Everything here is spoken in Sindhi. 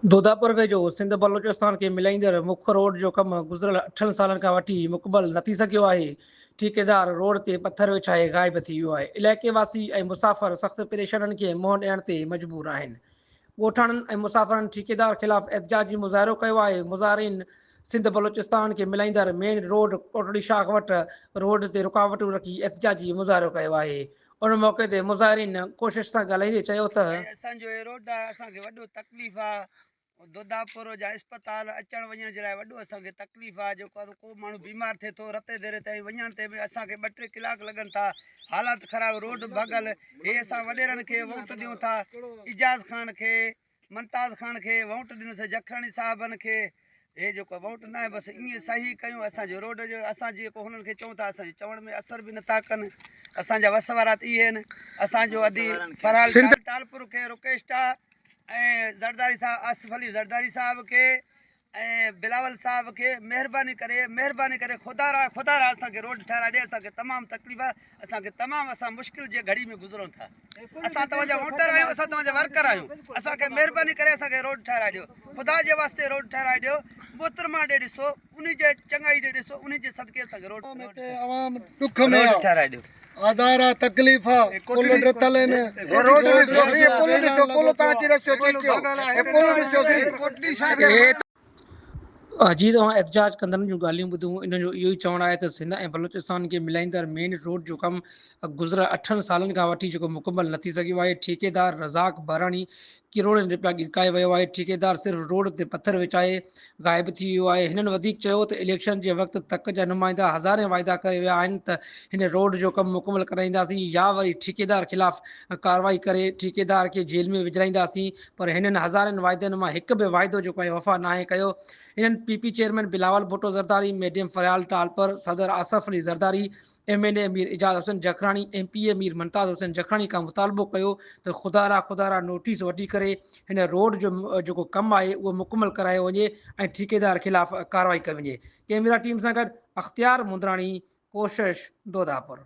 دوداپور ويجهو سنڌ بلوچستان کي ملائيندڙ مک روڊ جو ڪم گذريل اٺن سالن کان وٺي مڪمل نه ٿي سگهيو آهي، ٺيڪيدار روڊ تي پٿر وڇائي غائب ٿي ويو آهي، علائقي واسي ۽ مسافر سخت پريشانين کي منهن ڏيڻ تي مجبور آهن. ڳوٺاڻن ۽ مسافرن ٺيڪيدار خلاف احتجاجي مظاهرو ڪيو آهي، مظاهرين سنڌ بلوچستان کي ملائيندڙ مين روڊ ڪوٽڙي شاخ وٽ روڊ تي رڪاوٽون رکي احتجاجي مظاهرو ڪيو آهي، ان موقعي تي مظاهرين ڪوشش سان ڳالهائيندي چيو ته. ۽ اسان جو هي روڊ آهي اسان کي وڏو تڪليف آهي دوداپور جا اسپتال اچڻ وڃڻ جي لاء وڏو اسان کي تڪليف آهي جيڪو آهي ڪو ماڻهو بيمار ٿئي ٿو رتي ديري تائين وڃڻ تي به اسان کي ٻه ٽي ڪلاڪ لڳن ٿا حالات خراب روڊ ڀڳل هي اسان وڏيرن کي ووٽ ڏيون ٿا اعجاز خان کي ممتاز خان کي ووٽ ڏنوسي جکراڻي صاحبن کي هي جيڪو ووٽ ناهي بس ائين صحيح ڪيون اسان جو روڊ جو اسان جيڪو هنن کي چئون ٿا اسان جي چوڻ ۾ اثر به نٿا ڪن اسان جا وس وارا ته اهي آهن اسان جو ادي فرحال ٽالپور کي رڪيش ٽا ۽ زرداري صاحب آصف علي زرداري صاحب کي ۽ بلاول صاحب کي مهرباني ڪري مهرباني ڪري خدا را خدا را اسان کي روڊ ٺهرائي ڏي اسان کي تمام تڪليف آهي اسان کي تمام اسان مشڪل جي گهڙي ۾ گذرون ٿا اسان توهان جا ووٽر آهيون اسان توهان جا ورڪر آهيون اسان کي مهرباني ڪري اسان کي روڊ ٺهرائي ڏيو خدا جي واسطي روڊ ٺهرائي ڏيو محترمه ڏي ڏسو انهي جي چڱائي ڏي ڏسو انهي جي صدقي اسان کي روڊ عوام ڏک ۾ روڊ ٺهرائي ڏيو آزار آ تڪليف آ پل ڊٿل آهن روڊ ڏسو هي پل ڏسو پل تان اچي رسيو چيڪ ڪيو هي پل ڏسو سي. جي توهان احتجاج ڪندڙن جون ڳالهيون ٻڌون انهن جو اهو ئي چوڻ آهي ته سنڌ ۽ بلوچستان کي ملائيندڙ مين روڊ جو ڪم گذريل اٺن سالن کان وٺي جيڪو مڪمل نه ٿي سگهيو آهي ٺيڪيدار رزاق بهراڻي ڪروڙين رپيا ڳڙڪائي ويو آهي، ٺيڪيدار صرف روڊ تي پٿر وڇائي غائب ٿي ويو آهي، هنن وڌيڪ چيو ته اليڪشن جي وقت تڪ جا نمائندا هزارين واعدا ڪري ويا آهن ته هن روڊ جو ڪم مڪمل ڪرائينداسين يا وري ٺيڪيدار خلاف ڪارروائي ڪري ٺيڪيدار کي جيل ۾ وجهرائينداسين پر هنن هزارين واعدن مان هڪ به واعدو جيڪو آهي وفا ناهي ڪيو، هنن P P chairman Bilawal Bhutto Zardari, madam Faryal Talpur, صدر Asif Ali Zardari, M N A Mir Ijaz Hussain Jakhrani, M P A Mir Mumtaz Hussain Jakhrani کان مطالبو ڪيو ته خدا را خدا را نوٽيس وٺي ڪري هن روڊ جو جيڪو ڪم آهي اهو مڪمل ڪرايو وڃي ۽ ٺيڪيدار خلاف ڪارروائي ڪئي وڃي. ڪئميرا ٽيم سان گڏ اختيار مندراڻي، ڪوشش، دوداپور.